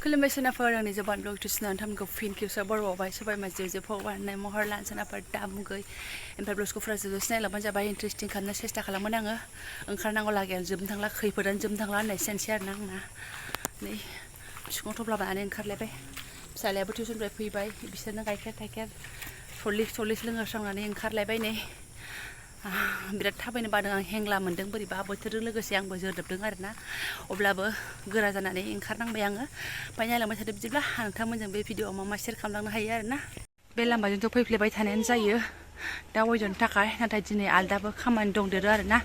खुलुमबाय सोनाफोर आंनि जबान ब्लग ट्रिसनान थामखौ फिन खेबसे बर'आवहाय सबाय माजे जे फगवाननाय महर लान सोनाफोर दामुगै ओमफ्राय ब्लगखौ फरायजोबो सिनायलांबानो जाबाय इन्टारेस्टिं खालामनो सेस्था खालामोन आङो ओंखारनांगौ लागायानो जोबनो थांला खैफोदानो जोबनो थांला होननाय सेनसै आरोना आंना नै बिखुङाव थफ्ला बानानै ओंखारलायबाय फिसालायाबो टिउसननिफ्राय फैबाय बिसोरनो गाइखेर थाइखेर सल्लिस लोंहोस्रांनानै ओंखारलायबाय नै बिराद थाबायनो बादों आं हेंला मोन्दों बोरैबा बोथोरजों लोगोसे आंबो जोदोबदों आरोना अब्लाबो गोरा जानानै ओंखारनांबाय आङो ओमफ्राय नायलांबाय थादो बिदिब्ला नोंथांमोनजों बे भिडिअआव मा सेयार खालामलांनो हायो आरोना बे लामाजोंथ' फैफ्लेबाय थानायानो जायो दाउ बेदरनि थाखाय नाथाय दिनै आलदाबो खामानि दंदेरो आरोना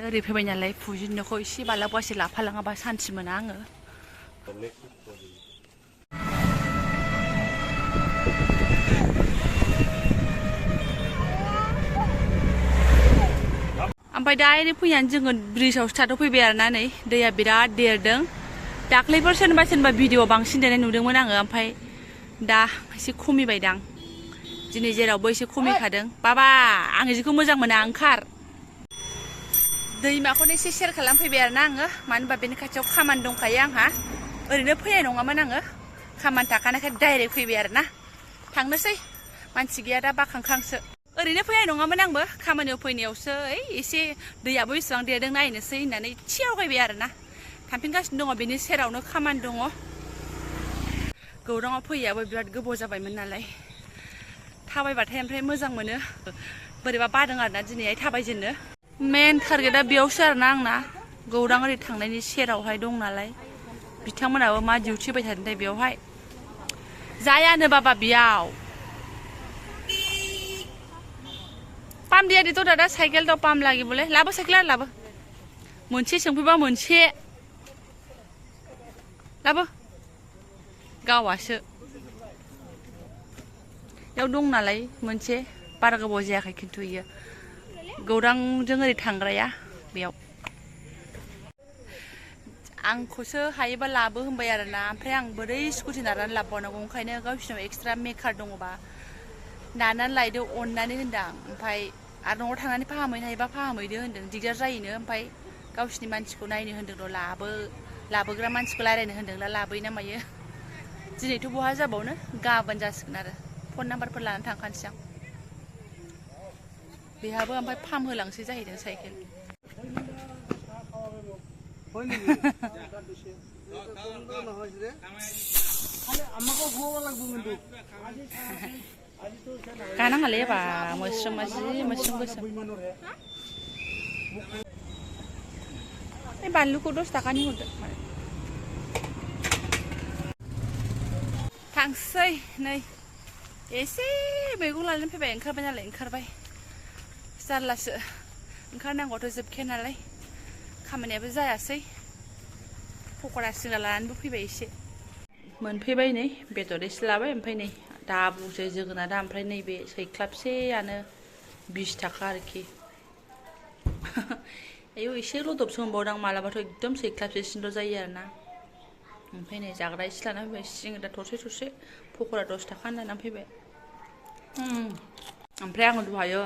ओरै फैबाय नालाय फुजिनोखौ एसे बालाबगासे लाफालाङाबा सान्थि मोना आङो ओमफ्राय दायरेक फैनानै जोङो ब्रिजाव स्टार्टआव फैबाय आरोना नै दैया बिराद देरदों दाख्लैफोर सोरनिबा भिडिअ बांसिन देरनाय नुदोंमोन आङो ओमफ्राय दा एसे खमिबायदां दिनै जेरावबो एसे खमिखादों बाबा आं जिखौ मोजां मोना ओंखार दैमाखौनो एसे सेयार खालामफैबाय आरोना आङो मानो होनबा बेनि खाथियाव खामानि दंखायो आंहा ओरैनो फैनाय नङामोन आङो खामानि थाखानायखाय डाइरेक्ट फैबाय आरोना थांनोसै मानसि गैया दा बाखांखांसो ओरैनो फैनाय नङामोन आंबो खामानियाव फैनायावसो एसे दैयाबो बेसेबां देरदों नायनोसै होननानै एसे आवगायबाय आरोना थांफिनगासिनो दङ बेनि सेरावनो खामानि दङ गौराङाव फैयाबो बिराद गोबाव जाबायमोन नालाय थाबायबाथाय ओमफ्राय मोजां मोनो बोरैबा बादों आरोना दिनैहाय थाबायजेननो मेन टारगेटआ बेयावसो आरोना आंना गौरां ओरै थांनायनि सेरावहाय दं नालाय बिथांमोनाबो मा डिउटि होबाय थादोंथाय बेयावहाय जायानो बाबा बेयाव पाम दिया दी तो दादा साइकेल तो पाम लागी बोले लाबो साइकेल लाबो मोनसे सोंफैबा मोनसे लाबो गावासो याव दं नालाय मोनसे बारा गोबाव जायाखै खिन्थु इयो गौरांजों ओरै थांग्राया बेयाव आंखौसो हायोबा लाबो होनबाय आरोना ओमफ्राय आं बोरै स्कुटि नारनानै लाबोनांगौ ओंखायनो गावसिनाव एक्सट्रा मेकार दङबा नारनानै लायदो अननानै होनदां ओमफ्राय आरो न'आव थांनानै फाहामहैनो हायोबा फाहामहैदो होनदों दिगदार जायोनो ओमफ्राय गावसिनि मानसिखौ नायनो होनदों लाबोग्रा मानसिखौ रायलायनो होनदोंला लाबोयो ना मायो दिनैथ' बहा जाबावनो गाबोन जासिगोन आरो फन नाम्बारफोर लानानै थांखानोसै आं बेहाबो ओमफ्राय फार्म होलांसै जाहैदों साइकेल गानाङालै एबा मोस्रोम गोसोम बे बानलुखौ 10 थाखानि हरदो थांसै नै एसे मैगं लानानै फैबाय ओंखारबाय नालाय ओंखारबाय जारलासो ओंखारनांगौआथ' जोबखाया नालाय खामानियाबो जायासै पक'रा सिंग्रा लानानैबो फैबाय एसे मोनफैबाय नै बेदर एसे लाबाय ओमफ्राय नै दा बुंसै जोगोनारा ओमफ्राय नैबे सैख्लाबसेयानो 20 थाखा आरोखि आयौ एसे लदबसो मोनबावदां मालाबाथ' एकदम सैख्लाबसेसिनल' जायो आरोना ओमफ्राय नै जाग्रा एसे लाना फैबाय सिंग्रा थरसे पक'रा 10 थाखा होननानै फैबाय ओमफ्राय आङो दहायो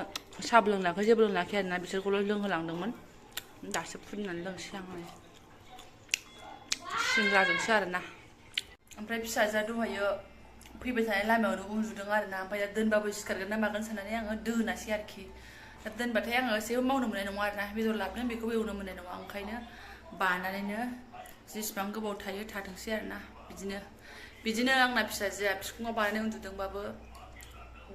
साहा लोंनायखौ जेबो लोङाखै आरोना बिसोरखौल' लोंहोलांदोंमोन दासो फुदुंनानै लोंसै आङो सिंग्राजोंसो आरोना ओमफ्राय फिसाजोआ दहायो फैबाय थानाय लामायावनो उन्दुदों आरोना ओमफ्राय दा दोनबाबो सिखारगोन ना मागोन साननानै आङो दोनासै आरोखि दा दोनबाथाय आङो जेबो मावनो मोननाय नङा आरोना बेदर लाबोदों बेखौबो एवनो मोननाय नङा ओंखायनो बानानैनो जेसेबां गोबाव थायो थाथोंसै आरोना बिदिनो आंना फिसाजोआ बिखुङाव बानानै उन्दुदोंबाबो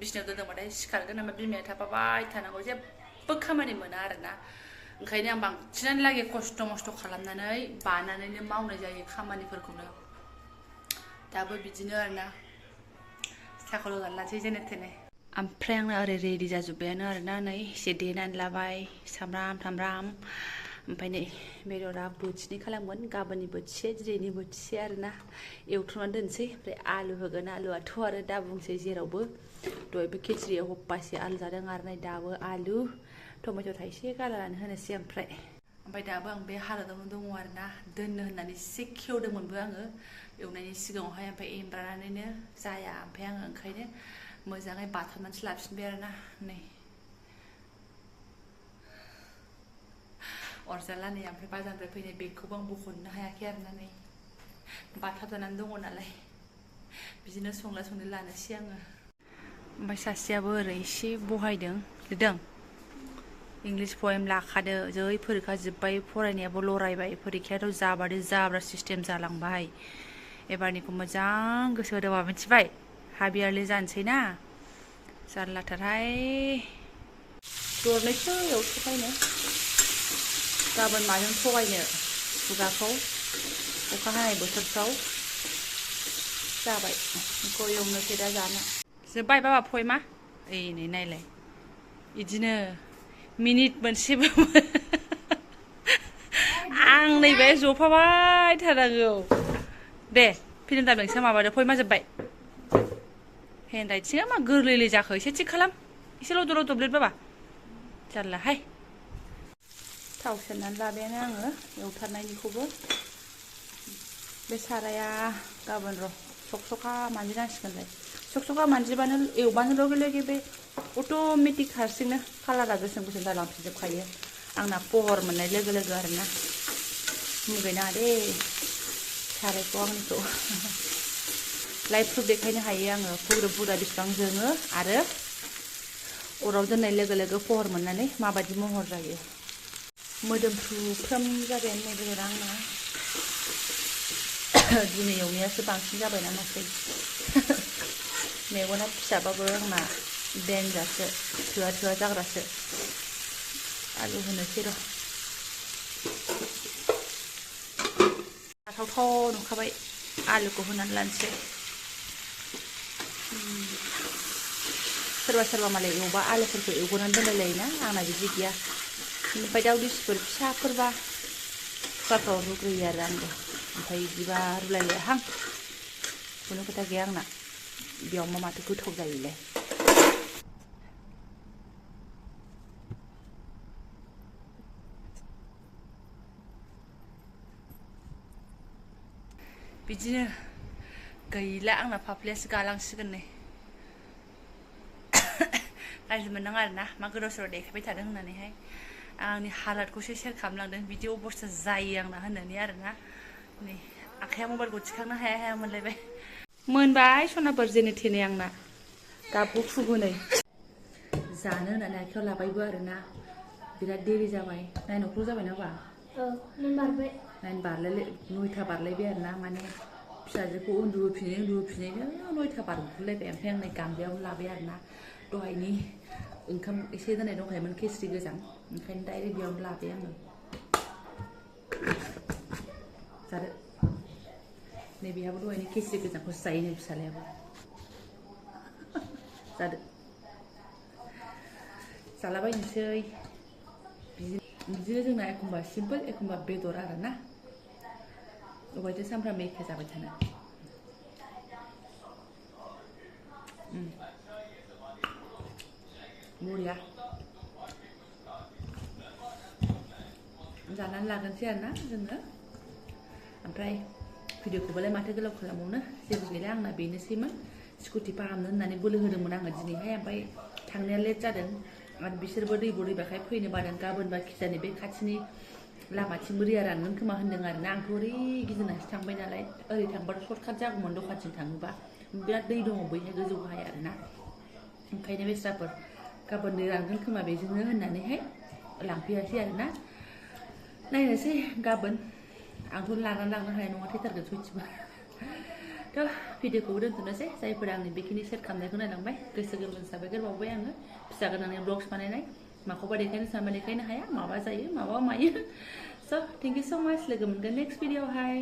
बिसिनायाव दोनदोंबाथाय सिखारगोन ओमफ्राय बिमाया थाफाबाय थानांगौ जेबो खामानि मोना आरोना ओंखायनो आं बांसिनानो लागै खस्थ' मस्थ' खालामनानै बानानैनो मावनाय जायो खामानिफोरखौनो दाबो बिदिनो आरोना साहाखौ लोंनानै लानोसै जेने थेने ओमफ्राय आंना ओरै रेडि जाजोब्बायानो आरोना नै एसे देनानै लाबाय सामब्राम थामब्राम ओमफ्राय नै बेदरा बोथिनै खालामगोन गाबोननि बोथिसे दिनैनि बोथिसे आरोना एवथ्रमनानै दोनसै ओमफ्राय आलु होगोन आलुआथ' आरो दा बुंसै जेरावबो दहायबो खिचड़ियाव हप्पासे आलु जादों आरो नै दाबो आलु टमेट' थाइसे गालानानै होनोसै ओमफ्राय दाबो आं बे हालोदावनो दङ आरोना दोननो होननानै एसे खेवदोंमोनबो आङो एवनायनि सिगाङावहाय ओमफ्राय एमब्रानानैनो जाया ओमफ्राय आङो ओंखायनो मोजाङै बाथाबनानैसो लाफिनबाय आरोना नै अरजाला नै ओमफ्राय बाजारनिफ्राय फैनाय बेगखौबो आं बख'नो हायाखै आरोना नै बाथाबजानानै दङ नालाय बिदिनो संला संलि लानोसै आङो ओमफ्राय सासेयाबो ओरै एसे बहायदों लिरदों इंलिस पएम लाखादो जै फरिखा जोब्बाय फरायनायाबो लरायबाय फरिखायाथ' जाबादि जाब्रा सिस्टेम जालांबाय एबारनिखौ मोजां गोसो होदोंबा मिथिबाय हाफ यारलि जानोसै ना जारलाथारहाय दरनैसो एवथ'बायनो गाबोन माजों थगायनो खुगाखौ अखा हानाय बोथोरफ्राव जाबाय बेखौ एवनोसै दा जानो जोब्बाय बाबा पएमा ओइ नै नायलाय बिदिनो मिनिट मोनसेबो आं नैबे जफाबाय थानांगौ दे फिल्म दाम नोंसो माबादो पएमा जोब्बाय हेन्ड राइटिंआ मा गोरलैलै जाखो एसे थिक खालाम एसे लदब लदब लिर बाबा जारलाहाय थाव सेरनानै लाबायानो आङो एवथारनायनिखौबो बे साराया गाबोन र' सकसका मानजिनांसिगोनलाय सकसका मानजिबानो एवबानो लगे लगे बे अट'मेटिक हारसिंनो कालारा गोसोम गोसोम जालांफिनजोबखायो आंना पहर मोननाय लोगो लोगो आरोना मुगैनाङा दे सारायखौ आंनिखौ लाइभ प्रुफ देखायनो हायो आङो फुग्रो फुग्रा बेसेबां जोङो आरो अराव दोननाय लोगो लोगो पहर मोननानै माबायदि महर जायो मोदोमफ्रुफ्राम जाबायानो नै बेदरा आंना दिनै एवनायासो बांसिन जाबायना मासै मेगना फिसाबाबो आंना देनजारसो थोआ थोआ जाग्रासो आलु होनोसै र' जाथावथाव नुखाबाय आलुखौ होनानै लानोसै सोरबा सोरबा मालाय एवबा आलुफोरखौ एवगोरनानै दोनलायलायोना आंना बिदि गैया ओमफ्राय दाउ दिसिफोर फिसाफोरबा कुकारफ्राव रुग्रोयो आरो आंबो ओमफ्राय बिदिबा रुलायलायाहां खुनु खोथा गैया आंना बेयाव मा माथो गोथाव जायोलाय बिदिनो गैला आंना फाफ्लियासो गालांसिगोन नै गाज्रि मोननाङा आरोना मा गोदाव सोराव देखायबाय थादों होननानैहाय आंनि हालादखौसो सेयार खालामलांदों बिदि अबस्था जायो आंना होननानै आरोना नै आखाइया मबाइलखौ थिखांनो हाया हाया मोनलायबाय मोनबाय सनाफोर जेने थेने आंना गाबखौ फुगोनै जानो होननानै आखाइयाव लाबायबो आरोना बिराद देरि जाबाय 9 o'clock जाबाय ना बा बारबाय 9 बारलाय 9टा बारलायबाय आरोना माने फिसाजोखौ उन्दुहोफिनैनो 9टा बारगुलायबाय ओमफ्राय आं नै गामलायावनो लाबाय आरोना दहायनि ओंखाम एसे दोननाय दंखायोमोन खिस्रि गोजां ओंखायनो डाइरेक्ट बेयावनो लाबाय आङो जादो नैबेहाबो दहायनि खिस्रि गोजांखौसो जायो नै फिसालायाबो जादो जालाबायनोसै बिदिनो जोंना एखमबा सिम्पोल एखमबा बेदर आरोना अबायथो सामफ्रामबो एखे जाबाय थानो बरिया जानानै लागोनसै आरोना जोङो ओमफ्राय भिडिअखौबालाय माथो गोलाव खालामबावनो जेबो गैला आंना बेनोसैमोन स्कुटि फाहामनो होननानै बोलो होदोंमोन आङो दिनैहाय ओमफ्राय थांनाया लेट जादों आरो बिसोरबो दै बोरैबाखाय फैनो बादों गाबोनबा खिजानि बे खाथिनि लामाथिंबो दैया रानगोन खोमा होन्दों आरोना आंथ' ओरै गिदिंनासो थांबाय नालाय ओरै थांबाथ' सर्टकाट जागौमोन दखानथिं थाङोबा बिराद दै दङ बैहाय गोजौ गाहाय आरोना ओंखायनो बेस्राफोर गाबोन दै रानगोन खोमा बेजोंनो होननानैहाय लांफैयासै आरोना नायनोसै गाबोन आंथ' लानानै लांनो हानाय नङा थैथारगोन सयथिबो थ' भिडिअखौबो दोनथ'नोसै जायफोरा आंनि बेखिनि सेयार खालामनायखौ नायलांबाय गोसो गोरबोनि साबायखर बावबाय आङो फिसा गोनांनि ब्लग्स बानायनाय माखौबा देखायनो सानबा देखायनो हाया माबा जायो माबा मायो स' थेंक इउ स' माच लोगो मोनगोन नेक्स्ट भिडिअआवहाय